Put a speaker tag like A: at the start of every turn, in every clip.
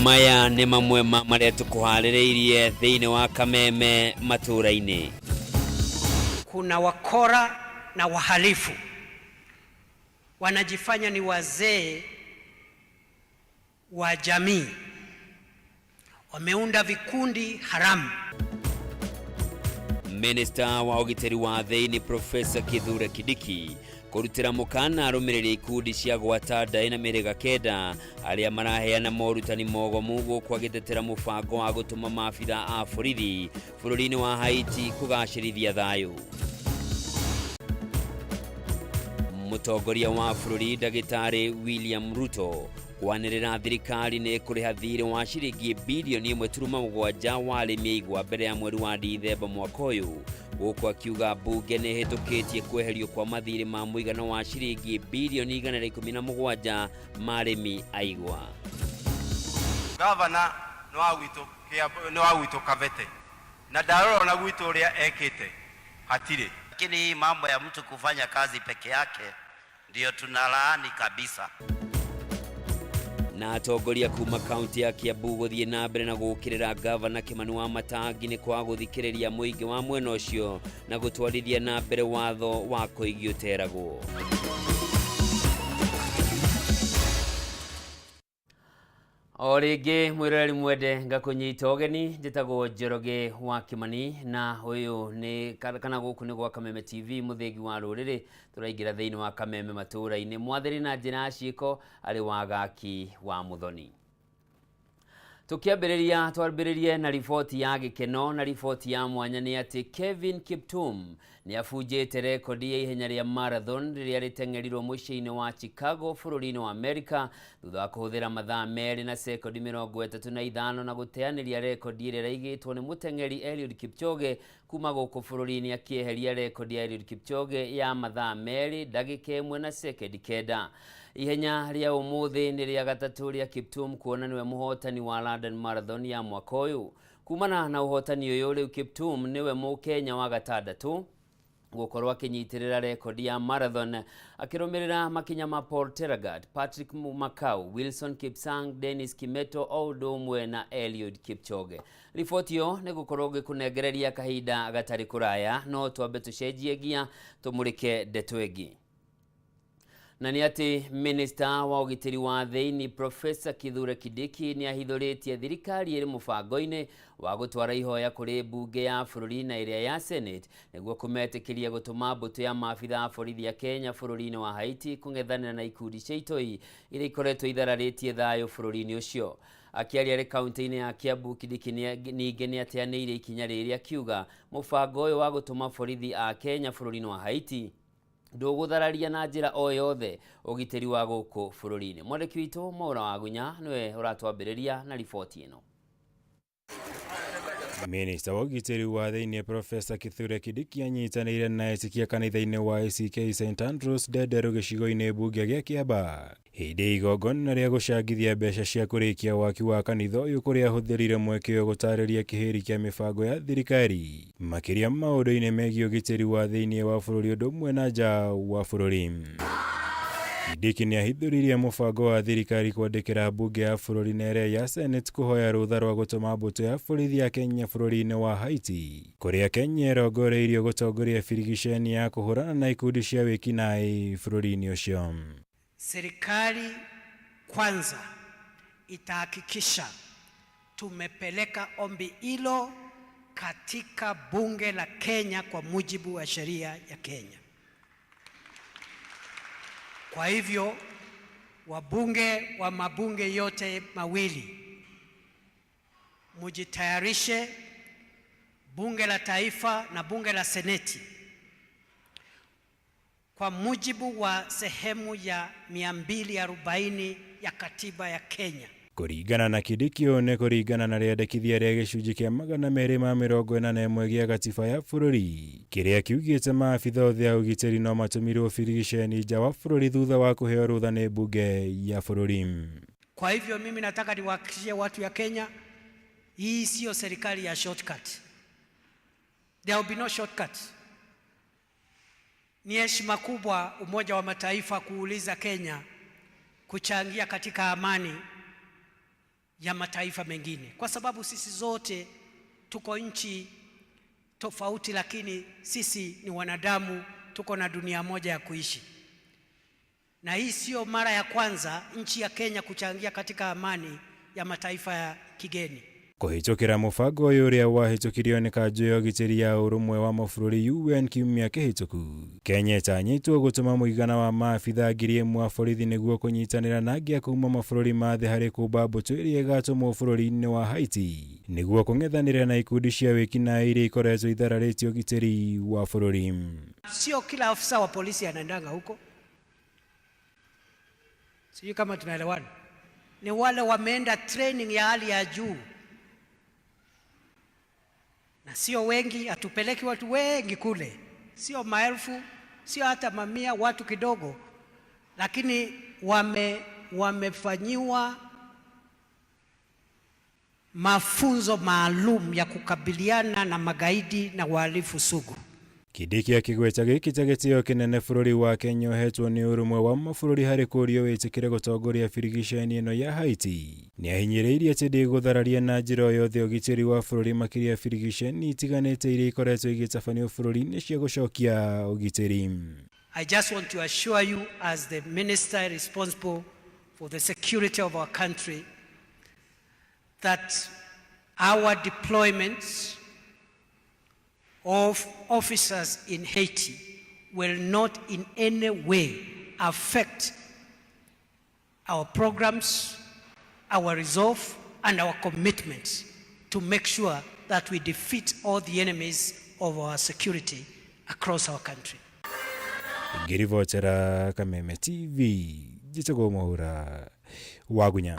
A: Maya nĩ mamwe ma marĩa tũkũharĩrĩirie thĩinĩ wa Kameme matũũra-inĩ.
B: Kuna wakora na wahalifu wanajifanya ni wazee wa jamii, wameunda vikundi haramu.
A: Minista wa ũgitĩri wa thĩinĩ Profesa Kithure Kindiki kũrutĩra mũkana arũmĩrĩri ikundi cia gwata ndaĩ na mĩrĩga kenda arĩa maraheana morutani mogomu gũkũ agĩtetera mũbango wa gũtũma maabitha a borithi bũrũri-inĩ wa Haiti kũgacĩrithia thayũ. Mũtongoria wa bũrũri ndagĩtarĩ William Ruto kwanĩrĩra thirikari nĩ ĩkũrĩha thirĩ wa ciringi bilioni 1.7 wa arĩmi a igwa mbere ya mweri wa Dithemba mwaka ũyũ, gũkũ akiuga mbunge nĩ ĩhĩtũkĩtie kweherio kwa mathirĩ ma mũigana wa ciringi bilioni 117 ma arĩmi a igwa.
C: Gavana nĩ wa gwitũ Kĩambu, nĩ wa gwitũ Kabete, na ndarora ona gwitũ ũrĩa ekĩte hatirĩ.
D: Lakini hii mambo ya mtu kufanya kazi peke yake ndio tunalaani kabisa.
A: Na atongoria kuma kaunti ya Kiambu gũthiĩ na mbere na gũũkĩrĩra gavana Kimani wa Matangi nĩ kwaga gũthikĩrĩria mũingĩ wa mwena ũcio na gũtwarithia na mbere watho wa kũigio ũteragwo. O rĩngĩ mwĩroreri mwende ngakũnyita ũgeni, njĩtagwo Njoroge wa Kimani na ũyũ nĩ kana gũkũ nĩ gwa Kameme TV mũthĩgi wa rũrĩrĩ. Tũraingĩra thĩinĩ wa Kameme matũũra-inĩ, mwathĩri na njĩra ya ciĩko arĩ wagaki wa Mũthoni. Tũkĩambĩrĩria twambĩrĩrie na riboti ya gĩkeno na riboti ya mwanya nĩ atĩ Kevin Kiptum nĩ abunjĩte rekondi ya ihenya rĩa marathon rĩrĩa rĩteng'erirwo mũciĩ-inĩ wa Chicago bũrũri-inĩ wa Amerika thutha wa kũhũthĩra mathaa 2 na sekondi 35 na gũteanĩria rekondi ĩrĩa ĩraigĩtwo nĩ mũteng'eri Eliud Kipchoge kuma gũkũ bũrũri-inĩ akĩeheria rekondi ya Eliud Kipchoge ya mathaa 2 ndagĩka 1 na sekondi 9. Ihenya rĩa ũmũthĩ nĩ rĩa gatatũ rĩa Kiptum kuona nĩwe mũhotani wa London Marathon ya mwaka ũyũ. Kumana na ũhotani ũyũ rĩu Kiptum nĩwe mũkenya wa gatandatũ gũkorwo akĩnyitĩrĩra rekondi ya marathon akĩrũmĩrĩra makinya ma Paul Tergat, Patrick Makau, Wilson Kipsang, Dennis Kimeto o ũndũ ũmwe na Eliud Kipchoge. Riboti ĩyo nĩ gũkorwo ngĩkũnengereria kahinda gatarĩ kũraya, no twambe tũcenjie ngia tũmũrĩke ndeto ĩngĩ. Na nĩ atĩ minista wa ũgitĩri wa thĩinĩ Profesa Kithure Kindiki nĩ ahithũrĩtie thirikari ĩrĩ mũbango-inĩ wa gũtwara ihoya kũrĩ mbunge ya bũrũri na ĩrĩa ya Senate nĩguo kũmetĩkĩria gũtũma mbũtũ ya maabitha a borithi a Kenya bũrũri-inĩ wa Haiti kũng'ethanĩra na ikundi cia itoi iria ikoretwo ithararĩtie thayũ bũrũri-inĩ ũcio. Akĩaria arĩ kaunti-inĩ ya Kiambu, Kindiki ningĩ nĩ ateanĩirie ikinya rĩrĩ akiuga mũbango ũyũ wa gũtũma borithi a Kenya bũrũri-inĩ wa Haiti ndũgũthararia na njĩra o yothe ũgitĩri wa gũkũ bũrũri-inĩ. Mwandĩki witũ Mwaura Wagunya nĩwe ũratwambĩrĩria na riboti ĩno.
E: Minista wa ũgitĩri wa thĩinĩ Profesa Kithure Kindiki anyitanĩire na etĩkia kanitha-inĩ wa ACK St Andrews Ndenderu gĩcigo-inĩ mbunge gĩa Kĩambaa hĩndĩ ya igongona rĩa gũcangithia mbeca cia kũrĩkia waki wa kanitha ũyũ kũrĩa ahũthĩrire mweke ũyũ gũtarĩria kĩhĩri kĩa mĩbango ya thirikari makĩria maũndũ-inĩ megiĩ ũgitĩri wa thĩinĩ wa bũrũri ũndũ ũmwe na nja wa bũrũri. Kindiki nĩ ahithũririe mũbango wa thirikari kwandĩkĩra mbunge ya bũrũri na ĩrĩa ya Senate kũhoya rũtha rwa gũtũma mbũtũ ya borithi ya Kenya bũrũri-inĩ wa Haiti kũrĩa Kenya ĩrongoreirio gũtongoria birigiceni ya kũhũrana na ikundi cia wĩkinaĩ bũrũri-inĩ ũcio.
B: Serikali kwanza itahakikisha tumepeleka ombi hilo katika bunge la Kenya kwa mujibu wa sheria ya Kenya. Kwa hivyo wabunge wa mabunge yote mawili mujitayarishe, bunge la taifa na bunge la seneti, kwa mujibu wa sehemu ya 240 ya katiba ya Kenya.
E: Kũringana na Kindiki ũũ nĩ kũringana na rĩendekithia rĩa gĩcunjĩ kĩa 241 gĩa gatiba ya bũrũri kĩrĩa kiugĩte maabitha othe a ũgitĩri no matũmirwo birigiceni nja wa bũrũri thutha wa kũheo rũtha nĩ mbunge ya bũrũri.
B: Kwa hivyo mimi nataka niwahakikishie watu ya Kenya, hii sio serikali ya shortcut. There will be no shortcut. Ni heshima kubwa Umoja wa Mataifa kuuliza Kenya kuchangia katika amani ya mataifa mengine, kwa sababu sisi zote tuko nchi tofauti, lakini sisi ni wanadamu, tuko na dunia moja ya kuishi. Na hii sio mara ya kwanza nchi ya Kenya kuchangia katika amani ya mataifa ya kigeni.
E: Kũhĩtũkĩra mũbango ũyũ ũrĩa wahĩtũkirio nĩ kanjũ ya ũgitĩri ya ũrũmwe wa mabũrũri UN kiumia kĩhĩtũku, Kenya ĩtanyĩtwo gũtũma mũigana wa maabitha 1,000 a borithi nĩguo kũnyitanĩra na angĩ a kuma mabũrũri ma thĩ harĩ kũmba mbũtũ ĩrĩa ĩgatũmwo bũrũri-inĩ wa Haiti nĩguo kũng'ethanĩra na ikundi cia wĩkinaĩ iria ikoretwo ithararĩtie ũgitĩri wa bũrũri.
B: Sio kila afisa wa polisi anaendanga huko, sijui kama tunaelewana. Ni wale wameenda training ya hali ya juu, na sio wengi. Hatupeleki watu wengi kule, sio maelfu, sio hata mamia, watu kidogo, lakini wamefanyiwa mafunzo maalum ya kukabiliana na magaidi na wahalifu sugu.
E: Kindiki akĩgweta gĩkĩ ta gĩtĩo kĩnene bũrũri wa Kenya ũhetwo nĩ ũrũmwe wa mabũrũri harĩ kũũrio wĩtĩkĩre gũtongoria birigiceni ĩno ya Haiti. Nĩahinyĩrĩirie atĩ ndĩgũthararia na njĩra o yothe ũgitĩri wa bũrũri makĩria birigiceni itiganĩte iria ikoretwo igĩtabanio bũrũri-inĩ cia gũcokia ũgitĩri.
B: I just want to assure you, as the minister responsible for the security of our country, that our deployments of officers in Haiti will not in any way affect our programs, our resolve, and our commitments to make sure that we defeat all the enemies of our security across our country.
E: Ngĩribotera Kameme TV, njĩtagwo Mwaura Wagunya.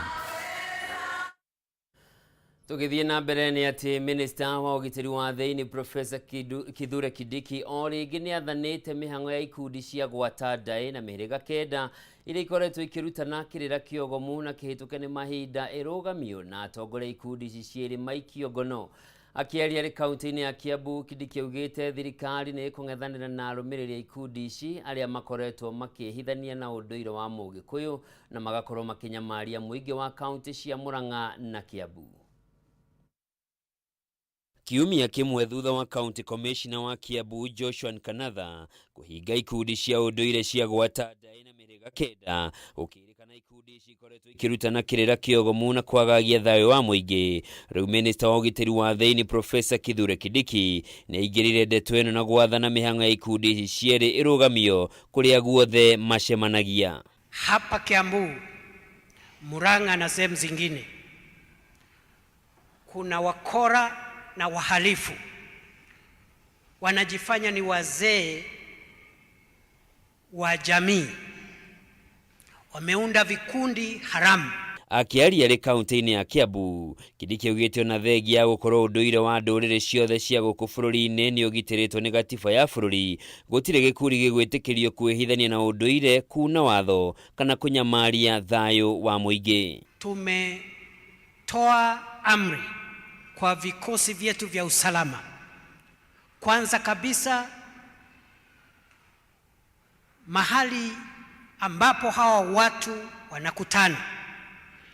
A: Tũgĩthiĩ na mbere nĩ atĩ minista wa ũgitĩri wa thĩinĩ Professor Kithure Kindiki o rĩngĩ nĩ athanĩte mĩhang'o ya ikundi cia gwata ndaĩ na mĩhĩrĩga kenda iria ikoretwo ikĩrutana kĩrĩra kĩogomu na kĩhĩtũke nĩ mahinda ĩrũgamio na atongoria ikundi ici cierĩ maikio ngono. Akĩaria arĩ kaunti-inĩ ya Kiambu, Kindiki augĩte thirikari nĩ ĩkũng'ethanĩra na arũmĩrĩri a ikundi ici arĩa makoretwo makĩhithania na ũndũire wa Mũgĩkũyũ na magakorwo makĩnyamaria mũingĩ wa kaunti cia Murang'a na Kiambu. Kiumia kĩmwe thutha wa County Commissioner wa Kiambu Joshua Nkanatha kũhinga ikundi cia ũndũire cia gwata ndaĩ na mĩhĩrĩga kenda, gũkĩrĩkana ikundi ici ikoretwo ikĩrutana kĩrĩra kĩogomu na kwagagia thayũ wa mũingĩ. Rĩu minista wa ũgitĩri wa thĩinĩ Professor Kithure Kindiki nĩ aingĩrire ndeto ĩno na gwathana mĩhang'o ya ikundi ici cierĩ ĩrũgamio kũrĩa guothe macemanagia.
B: Hapa Kiambu, Murang'a na sehemu zingine kuna wakora na wahalifu wanajifanya ni wazee wa jamii, wameunda vikundi haramu.
A: Akĩaria arĩ kaunti-inĩ ya Kiambu, Kindiki augĩte ona thengia ya gũkorwo ũndũire wa ndũrĩrĩ ciothe cia gũkũ bũrũri-inĩ nĩ ũgitĩrĩtwo nĩ gatiba ya bũrũri, gũtirĩ gĩkundi gĩgwĩtĩkĩrio kwĩhithania na ũndũire, kuna watho kana kũnyamaria thayũ wa mũingĩ.
B: Tumetoa amri kwa vikosi vyetu vya usalama, kwanza kabisa mahali ambapo hawa watu wanakutana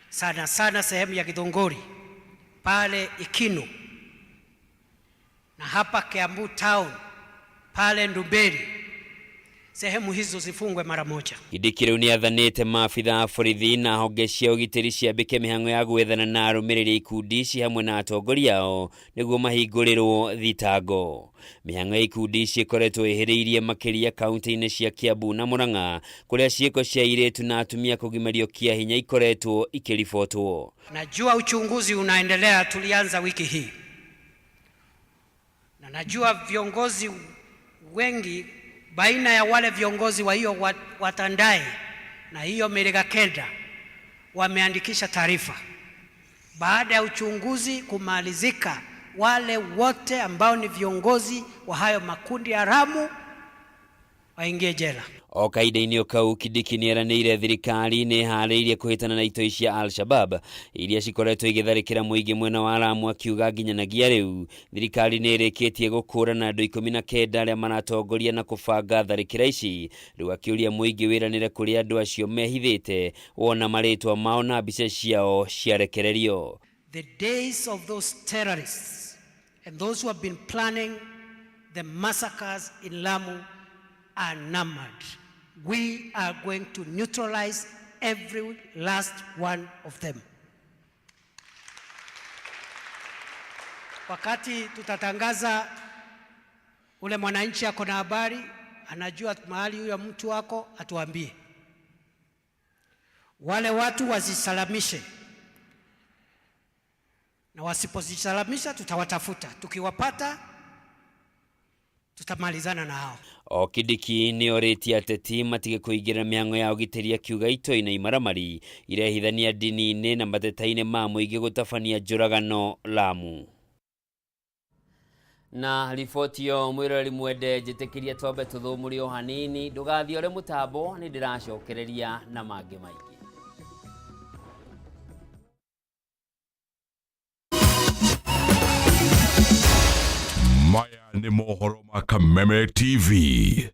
B: sana sana sehemu ya Githunguri pale Ikinu na hapa Kiambu town pale Ndumberi, sehemu hizo zifungwe mara moja.
A: Kindiki rĩu nĩathanĩte maabitha a borithi na honge cia ũgitĩri ciambĩke mĩhang'o ya gwethana na arũmĩrĩri a ikundi ici hamwe na atongoria ao nĩguo mahingũrĩrwo thitango. Mĩhang'o ya ikundi ici ĩkoretwo ĩhĩrĩirie makĩria kaunti-inĩ cia Kiambu na Murang'a kũrĩa ciĩko cia airĩtu na atumia kũgimario kĩa hinya ikoretwo ikĩribotwo.
B: Najua uchunguzi unaendelea, tulianza wiki hii, na najua viongozi wengi baina ya wale viongozi wa hiyo Watandai na hiyo Mĩhĩrĩga Kenda wameandikisha taarifa. Baada ya uchunguzi kumalizika, wale wote ambao ni viongozi wa hayo makundi haramu Waingie jela.
A: O kahinda-inĩ o kau, Kindiki nĩ eranĩire thirikari nĩ ĩharĩirie kũhĩtana na itoi cia Al-Shabab iria cikoretwo igĩtharĩkĩra mũingĩ mwena wa Lamu, akiuga nginyanagia rĩu thirikari nĩ ĩrĩkĩtie gũkũrana andũ 19 arĩa maratongoria na kũbanga tharĩkĩra ici. Rĩu akĩũria mũingĩ wĩranĩre kũrĩa andũ acio mehithĩte wona marĩtwa mao na mbica ciao ciarekererio.
B: The days of those terrorists and those who have been planning the massacres in Lamu are numbered. We are going to neutralize every last one of them. Wakati tutatangaza, ule mwananchi ako na habari, anajua mahali huyo mtu wako, atuambie. Wale watu wazisalamishe, na wasipozisalamisha tutawatafuta. Tukiwapata tutamalizana na hao.
A: O Kindiki nĩ orĩtie ateti matige kũingĩra mĩhang'o ya ũgitĩri, akiuga itoi na imaramari irehithania ndini-inĩ na mateta-inĩ ma mũingĩ gũtabania njũragano Lamu. Na riboti ĩyo, mwĩroreri mwende, njĩtĩkĩria twambe tũthũmũre o hanini. Ndũgathiĩ ore mũtambo, nĩ ndĩracokereria na mangĩ maingĩ.
F: Maya nĩ mohoro ma Kameme TV.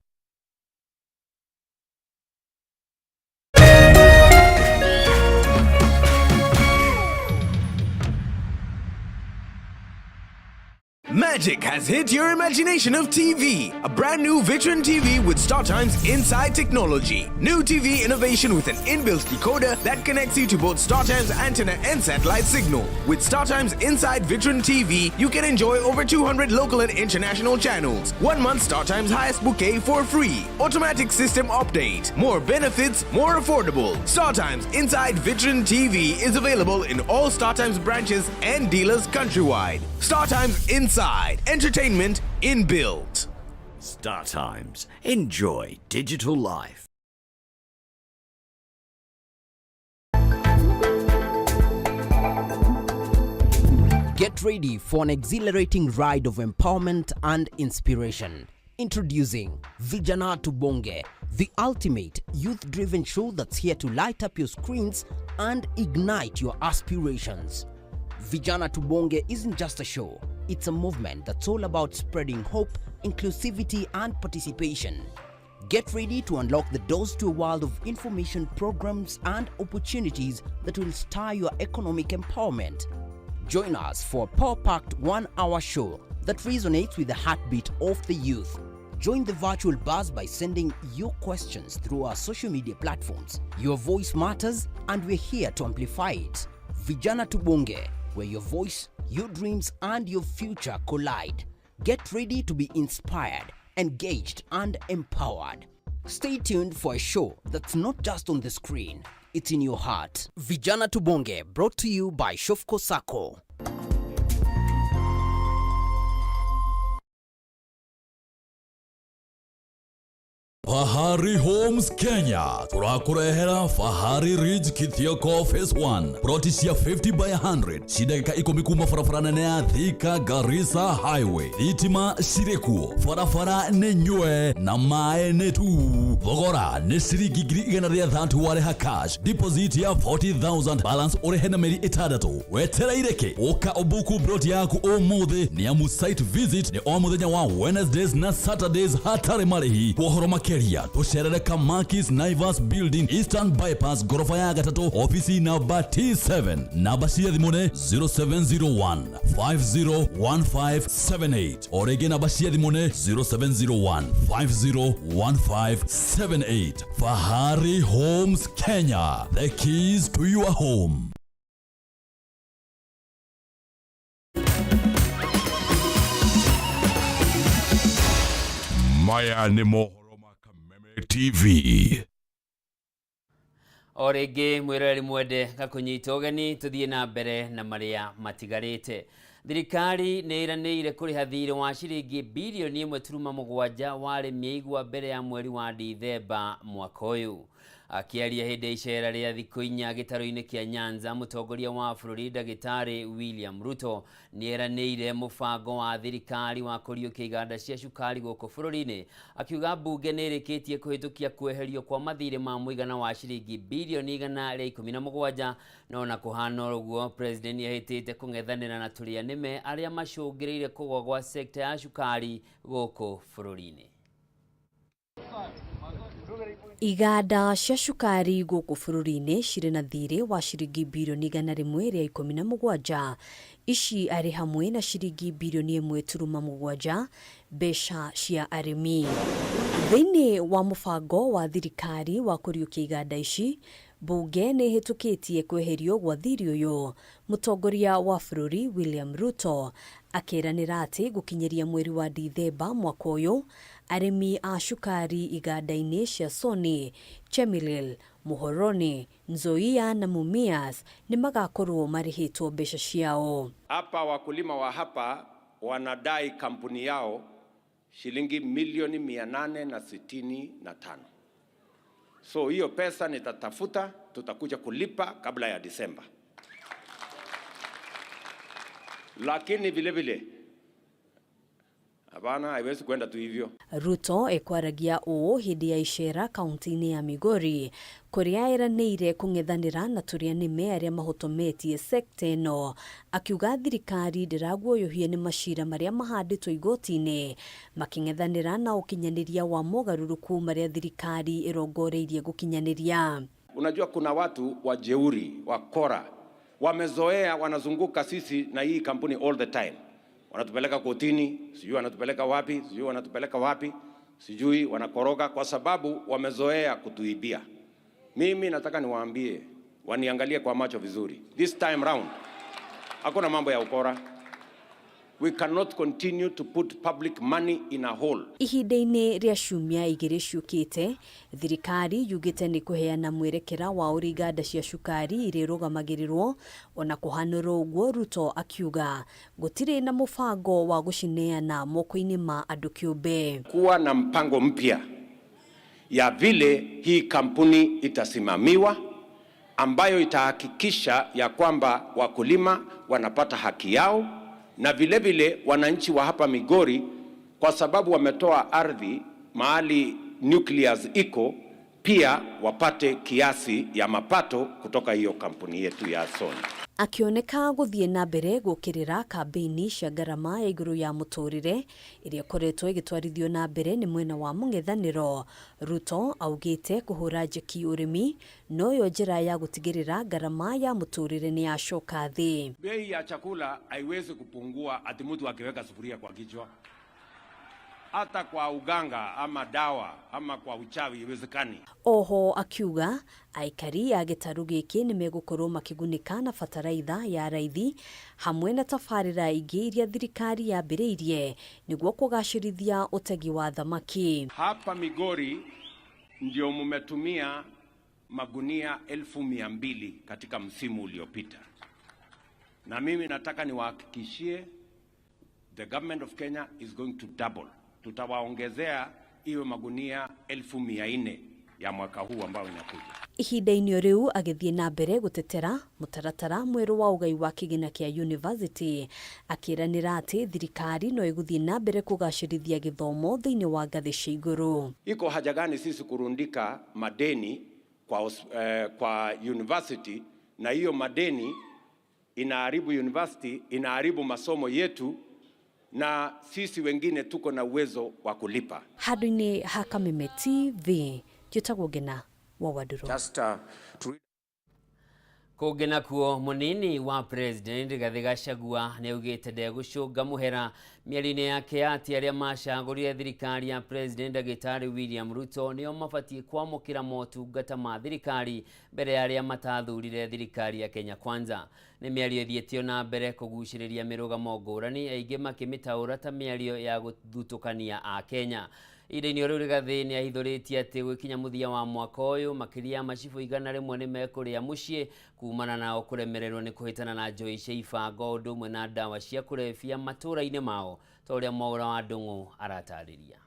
G: Magic has hit your imagination of TV. A brand new Vitron TV with StarTimes Inside technology. New TV innovation with an inbuilt decoder that connects you to both StarTimes antenna and satellite signal. With StarTimes Inside Vitron TV, you can enjoy over 200 local and international channels. 1 month StarTimes highest bouquet for free. Automatic system update. More benefits, more affordable. StarTimes Inside Vitron TV is available in all StarTimes branches and dealers countrywide. StarTimes Inside. Entertainment inbuilt.
D: Star Times. Enjoy digital life.
H: Get ready for an exhilarating ride of empowerment and inspiration. Introducing Vijana Tubonge, the ultimate youth driven show that's here to light up your screens and ignite your aspirations. Vijana Tubonge isn't just a show, it's a movement that's all about spreading hope, inclusivity, and participation. Get ready to unlock the doors to a world of information, programs, and opportunities that will stir your economic empowerment. Join us for a power packed 1 hour show that resonates with the heartbeat of the youth. Join the virtual buzz by sending your questions through our social media platforms. Your voice matters, and we're here to amplify it. Vijana Tubonge, where your voice, your dreams, and your future collide. Get ready to be inspired, engaged, and empowered. Stay tuned for a show that's not just on the screen, it's in your heart. Vijana Tubonge, brought to you by Shofco Sacco.
F: Fahari Homes Kenya tũrakũrehera Fahari Ridge Kithioko Phase 1, ploti cia 50 by 100 ci ndagĩka 10 kuma barabara nene ya Thika Garissa Highway. Thitima cirĩ kuo, barabara nĩ nyue na maĩ nĩ tu. Thogora nĩ ciringi 130,000 warĩha cash deposit ya 40,000, balance ũrĩhe na mĩeri 6. Wetereire kĩ? Ũka ũbuku ploti yaku ũmũthĩ, nĩ amu site visit nĩ o mũthenya wa Wednesdays na Saturdays hatarĩ marĩhi. Kwa ũhoro makĩria tũcerere Kamakis Naivas Building, Eastern Bypass, gorofa ya gatatũ, ofisi namba T7. Namba cia thimũ nĩ 0701 501578. O rĩngĩ namba cia thimũ nĩ 0701 501578. Fahari Homes Kenya, the keys to your home. Maya nĩ mohoro ma Kameme TV.
A: O rĩngĩ, mwĩroreri mwende, gakũnyita ũgeni tũthiĩ na mbere na marĩa matigarĩte. Thirikari nĩ ĩranĩire kũrĩha thirĩ wa ciringi 1.7 bilioni wa arĩmi a igwa mbere ya mweri wa Dithemba mwaka ũyũ. Akĩaria hĩndĩ ya icera rĩa thikũ 4 gĩtarũ-inĩ kĩa Nyanza, mũtongoria wa bũrũri ndagĩtarĩ William Ruto nĩeranĩire mũbango wa thirikari wa kũriũkia iganda cia cukari gũkũ bũrũri-inĩ, akiuga mbunge nĩĩrĩkĩtie kũhĩtũkia kweherio kwa mathirĩ ma mũigana wa ciringi birioni 117. No na kũhana ũguo, president nĩahĩtĩte kũng'ethanĩra na tũrĩa nĩme arĩa macũngĩrĩire kũgwa gwa sekta ya cukari gũkũ bũrũri-inĩ.
I: Iganda cia cukari gũkũ bũrũri-inĩ cirĩ na thirĩ wa ciringi birioni 117, ici arĩ hamwe na ciringi birioni 1.7 mbeca cia arĩmi. Thĩinĩ wa mũbango wa thirikari wa kũriũkia iganda ici, mbunge nĩ ĩhĩtũkĩtie kweherio gwa thirĩ ũyũ. Mũtongoria wa bũrũri William Ruto akĩranĩra atĩ gũkinyĩria mweri wa Dithemba mwaka ũyũ, arĩmi a cukari iganda-inĩ cia Sony, Chemelil, Muhoroni, Nzoia na Mumias nĩ magakorwo marĩhĩtwo mbeca ciao.
C: Hapa wakulima wa hapa wanadai kampuni yao shilingi milioni 865. So hiyo pesa nitatafuta, tutakuja kulipa kabla ya Disemba. Lakini vile vile hapana, haiwezi kwenda tu hivyo.
I: Ruto ekwaragia ũũ hĩndĩ ya icera kaunti-inĩ ya Migori kũrĩa eranĩire kũng'ethanĩra na tũrĩa nĩme arĩa mahotometie sekta ĩno, akiuga thirikari ndĩraguoyohio nĩ macira marĩa mahandĩtwo igoti-inĩ makĩng'ethanĩra na ũkinyanĩria wa mogarũrũku marĩa thirikari ĩrongoreirie gũkinyanĩria.
C: Unajua kuna watu wajeuri, wakora, wamezoea, wanazunguka sisi na hii kampuni all the time. Wanatupeleka kotini, sijui wanatupeleka wapi, sijui wanatupeleka wapi, sijui wanakoroga kwa sababu wamezoea kutuibia. Mimi nataka niwaambie, waniangalie kwa macho vizuri. This time round, hakuna mambo ya ukora. We cannot continue to put public money in a hole.
I: Ihinda-inĩ rĩa ciumia 2 ciũkĩte, thirikari yugĩte nĩ kũheana mwerekera wa ũrĩa iganda cia cukari irĩrũgamagĩrĩrwo. Ona kũhanĩra ũguo, Ruto akiuga gũtirĩ na mũbango wa gũcineana moko-inĩ ma andũ kĩũmbe.
C: Kuwa na mpango mpya ya vile hii kampuni itasimamiwa, ambayo itahakikisha ya kwamba wakulima wanapata haki yao na vile vile wananchi wa hapa Migori, kwa sababu wametoa ardhi mahali nucleus iko, pia wapate kiasi ya mapato kutoka hiyo kampuni yetu ya Sony.
I: Akioneka gũthiĩ na mbere gũkĩrĩra kambĩini cia ngarama ya igũrũ ya mũtũrĩre ĩrĩa ĩkoretwo ĩgĩtwarithio na mbere nĩ mwena wa mũng'ethanĩro, Ruto augĩte kũhũra njeki ũrĩmi noyo njĩra ya gũtigĩrĩra ngarama ya mũtũrĩre nĩ yacoka thĩ.
C: Bei ya chakula haiwezi kupungua ati mtu akiweka sufuria kwa kichwa. Hata kwa uganga ama dawa ama kwa uchawi haiwezekani.
I: Oho akiuga aikari a gĩtarũ gĩkĩ nĩ megũkorwo makĩgunĩka na bataraitha ya raithi hamwe na tabarĩra ingĩ iria thirikari yambĩrĩirie nĩguo kũgacĩrithia ũtegi wa thamaki.
C: Hapa Migori ndio mumetumia magunia 200,000 katika msimu uliopita, na mimi nataka niwahakikishie the government of Kenya is going to double. Tutawaongezea iwe magunia 400,000 ya mwaka huu ambao inakuja.
I: Ihinda-inĩ rĩu agĩthiĩ na mbere gũtetera mũtaratara mwerũ wa ũgai wa kĩgĩna kĩa university, akĩranĩra atĩ thirikari no ĩgũthiĩ na mbere kũgacĩrithia gĩthomo thĩinĩ wa ngathĩ cia igũrũ.
C: Iko haja gani sisi kurundika madeni kwa university, na hiyo madeni inaharibu university, inaharibu masomo yetu, na sisi wengine tuko na uwezo wa kulipa.
I: Handũ-inĩ ha Kameme TV, njĩtagwo Ngena wa Wandũrũ.
A: Kũngĩ nakuo, mũnini wa president Rigathĩ Gachagua nĩaugĩte ndegũcũnga mũhera mĩario-inĩ yake atĩ arĩa macagũrire thirikari ya president ndagĩtarĩ William Ruto nĩo mabatiĩ kwamũkĩra motungata ma thirikari mbere ya arĩa matathurire thirikari ya Kenya Kwanza. Nĩ mĩario ĩthiĩtio na mbere kũgucĩrĩria mĩrũgamo ngũrani, aingĩ makĩmĩtaũra ta mĩario ya gũthutũkania a Kenya. Ihinda-inĩ rĩu Rigathĩ nĩahithũrĩtie atĩ gwĩkinya mũthia wa mwaka ũyũ makĩria ya macibũ 100 nĩ mekũrĩa mũciĩ kumana nao kũremererwo nĩ kũhĩtana na njohi cia ibango ũndũ ũmwe na ndawa cia kũrebia matũũra-inĩ mao, ta ũrĩa Mwaũra wa Ndung'u aratarĩria.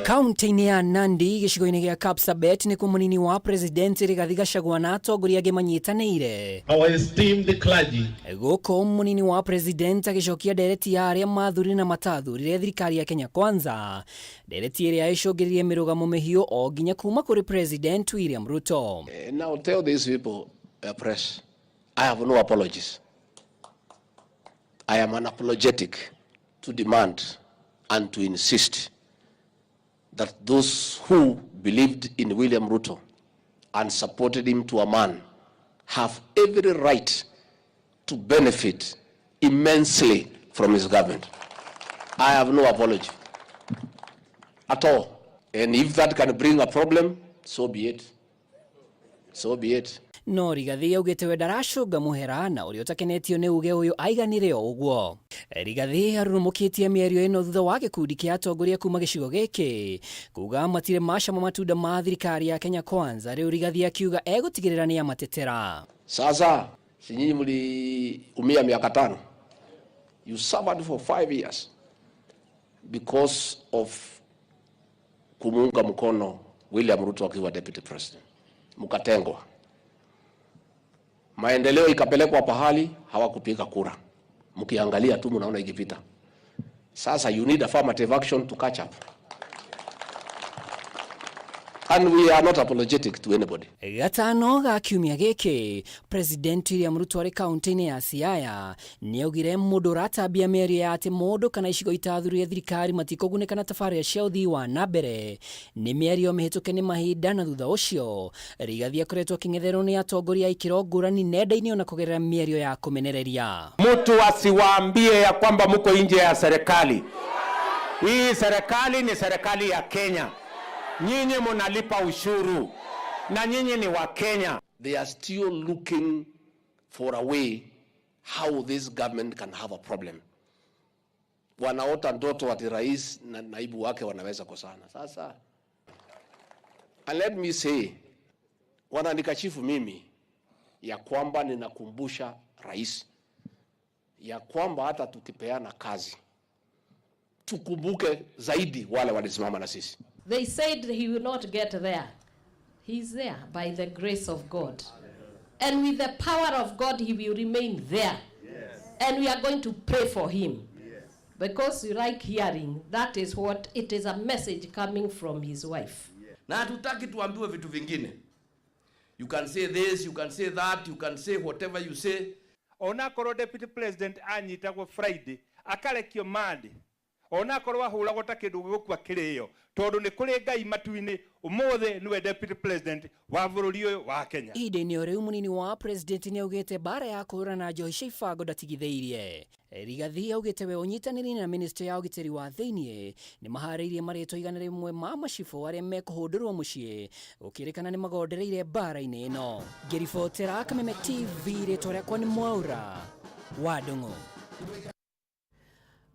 J: Kaunti-inĩ ya Nandi gĩcigo-inĩ gĩa Kapsabet nĩkuo mũnini wa president Rigathi Gachagua na atongoria angĩ manyitanĩire.
K: Our esteemed clergy.
J: Gũkũ mũnini wa president agĩcokia ndereti ya arĩa mathurire na matathurire thirikari ya Kenya Kwanza, ndereti ĩrĩa ĩcũngĩrĩrie mĩrũgamo mĩhiũ o nginya kuma kũrĩ President William Ruto.
K: Now tell these people, press, I have no apologies. I am unapologetic to demand and to insist that those who believed in William Ruto and supported him to a man have every right to benefit immensely from his government. I have no apology at all. And if that can bring a problem, so be it. So be it.
J: No Rigathi augĩte we ndaracũnga mũhera na ũrĩa ũtakenetio nĩ uge ũyũ aiganire o ũguo. Rigathi arurumũkĩtie mĩario ĩno thutha wa gĩkundi kĩa atongoria kuma gĩcigo gĩkĩ kuga matirĩ macama matunda ma thirikari ya Kenya Kwanza. Rĩu Rigathi akiuga egũtigĩrĩra nĩ amatetera.
K: Sasa si nyinyi mliumia miaka tano? You suffered for 5 years because of kumuunga mkono William Ruto akiwa deputy president, mkatengwa. Maendeleo ikapelekwa pahali hawakupiga kura, mkiangalia tu mnaona ikipita. Sasa you need affirmative action to catch up. And we are not apologetic to anybody.
J: Gatano ga kiumia gĩkĩ, President William Ruto arĩ kaunti-inĩ ya Siaya nĩaugire mũndũ ũratambia mĩario ya atĩ mũndũ kana icigo itathurire thirikari matikũgunĩka na tabarĩra cia ũthii wa na mbere nĩ mĩario mĩhĩtũke nĩ mahinda, na thutha ũcio Rigathi akoretwo akĩng'etherwo nĩ atongoria a ikĩro ngũrani nenda-inĩ ona kũgerera mĩario ya kũmenereria.
C: Mtu asiwaambie ya kwamba mko nje ya serikali. Hii serikali ni serikali ya Kenya. Nyinyi mnalipa ushuru na nyinyi ni wa Kenya.
K: They are still looking for a way how this government can have a problem. Wanaota ndoto ati rais na naibu wake wanaweza kosana. Sasa, and let me say, wananikashifu mimi ya kwamba ninakumbusha rais ya kwamba hata tukipeana kazi tukumbuke zaidi wale walisimama na sisi.
L: They said he will not get there. He is there by the grace of God. And with the power of God, he will remain there. Yes. And we are going to pray for him. Yes. Because you like hearing, that is what it is, a message coming from his wife.
M: Yes. Na hatutaki tuambiwe vitu vingine. You can say this, you can say that, you can say whatever you say.
N: Onakorwo deputy president anyitagwo Friday, akarekio Monday, onakorwo ahũragwo ta kĩndũ gĩgũkua kĩrĩo, tondũ nĩ kũrĩ Ngai matu-inĩ, ũmũthĩ nĩwe deputy president wa bũrũri ũyũ wa Kenya.
J: Ihinda-inĩ o rĩu mũnini wa president nĩaugĩte mbara ya kũhũrana njohi cia ibango ndatigithĩirie. Rigathi augĩte we ũnyitanĩri na ministry ya ũgitĩri wa thĩiniĩ nĩ maharĩirie marĩtwa 100 ma macibũ arĩa mekũhũndũrwo mũciĩ gũkĩrĩkana nĩ magondereire mbara-inĩ ĩno. Ngĩribotera Kameme TV, rĩtwa rĩakwa nĩ Mwaura wa Ndung'u.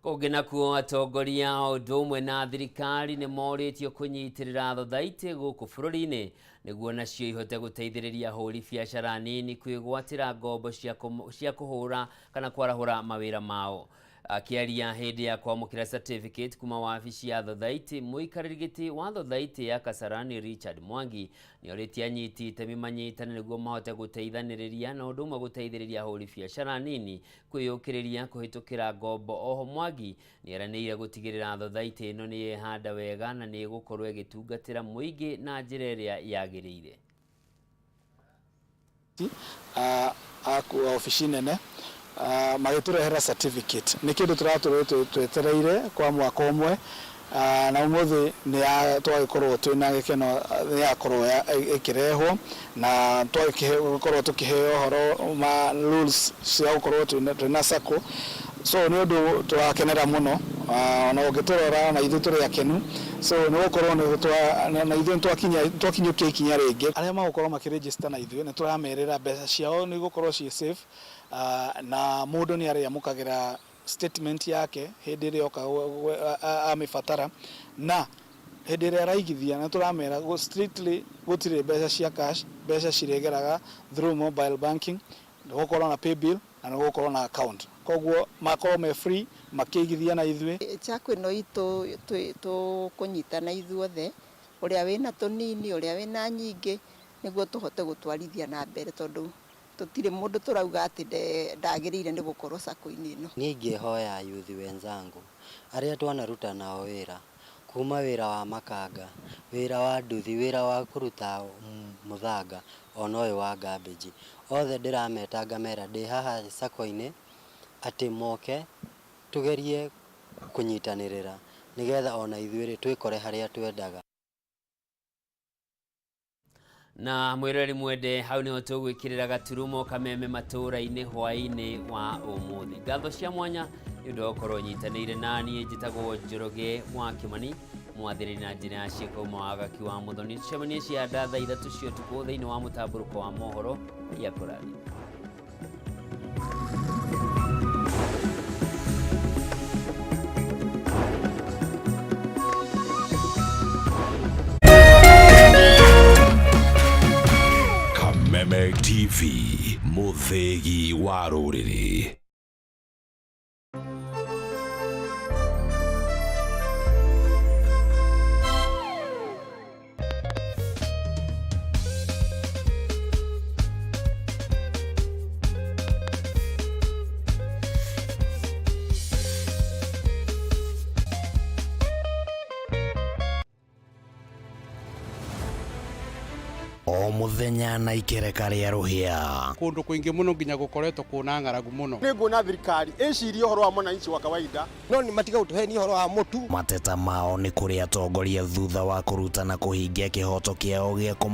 A: Kũngĩ nakuo atongoria o ũndũ ũmwe na thirikari nĩ morĩtio kũnyitĩrĩra thothaitĩ gũkũ bũrũri-inĩ nĩguo nacio ihote gũteithĩrĩria ahũri biacara nini kwĩgwatĩra ngombo cia kũhũra kana kwarahũra mawĩra mao. Akĩaria hĩndĩ ya kwamũkĩra certificate kuma wabici ya thothaitĩ, mũikarĩri gĩtĩ wa thothaitĩ ya Kasarani Richard Mwangi nĩorĩtie anyiti itemi manyitane nĩguo mahote gũteithanĩrĩria na ũndũ ũmwe gũteithĩrĩria ahũri biacara nini kwĩyũkĩrĩria kũhĩtũkĩra ngombo. Oho Mwangi nĩeranĩire gũtigĩrĩra thothaitĩ ĩno nĩyehanda wega na nĩĩgũkorwo ĩgĩtungatĩra mũingĩ na njĩra ĩrĩa yagĩrĩire.
O: Obici nene magĩtũrehera certificate nĩ kĩndũ tũratũrĩte twetereire kwa mwaka ũmwe, na ũmũthĩ nĩ twagĩkorwo twĩna gĩkeno nĩ yakorwo ĩkĩrehwo na twagĩkorwo tũkĩheo ũhoro ma rules cia gũkorwo twĩna SACCO, so nĩ ũndũ tũrakenera mũno, ona ũngĩtũrora na ithuĩ tũrĩ akenu, so nĩ gũkorwo na ithuĩ twakinyũkia ikinya rĩngĩ. Arĩa magũkorwo makĩregister na ithuĩ nĩ tũramerĩra mbeca ciao nĩ igũkorwo ciĩ safe, na mũndũ nĩ arĩamũkagĩra statement yake hĩndĩ ĩrĩa oka amĩbatara, na hĩndĩ ĩrĩa araigithia nĩ tũramera strictly gũtirĩ mbeca cia cash, mbeca cirĩgeraga through mobile banking, nĩ gũkorwo na paybill na nĩ gũkorwo na account, koguo makorwo me free Makĩigithia na ithuĩ.
P: Sacco ĩno itũ tũkũnyitana ithuothe, ũrĩa wĩna tũnini, ũrĩa wĩna nyingĩ, nĩguo tũhote gũtwarithia na mbere, tondũ tũtirĩ mũndũ tũrauga atĩ ndagĩrĩire nĩ gũkorwo sacco-inĩ ĩno.
Q: Niĩ ingĩhoya yuthi wenzangu arĩa twanaruta nao wĩra, kuma wĩra wa makanga, wĩra wa nduthi, wĩra wa kũruta mũthanga, ona ũyũ wa garbage, othe ndĩrameta ngamera ndĩ haha sacco-inĩ, atĩ moke tugerie kũnyitanĩrĩra nĩgetha ona ithuĩ twĩkore harĩa twendaga.
A: Na mwiroreri mwende, hau niho tũgwĩkĩrĩra gaturumo kameme matũũra-inĩ hwaĩ-inĩ wa ũmũthĩ. Ngatho cia mwanya nĩ ũndũ wa gũkorwo nyitanĩire na niĩ. Njĩtagwo Njoroge wa Kĩmani, mwathĩrĩri na njĩra ya ciĩko uma Wagaki wa Mũthoni. Tũcemanie cia nda thaa 3 cia ũtukũ thĩinĩ wa mũtambũrũko wa mohoro ya kũrathima.
F: Kameme TV, mũthĩgi wa rũrĩrĩ.
R: O muthenya na ikereka rĩa rũhĩa.
S: Kundu kwingi muno nginya gukoretwo kuna ng'aragu muno.
T: Nĩ nguona thirikari ĩcirie ũhoro wa mwananchi wa kawaida,
U: no nĩ matiga gũtũhenia ũhoro wa mũtu.
R: Mateta mao nĩ kũrĩ atongoria thutha wa kũruta na kũhingia kĩhoto kĩao gĩa kũma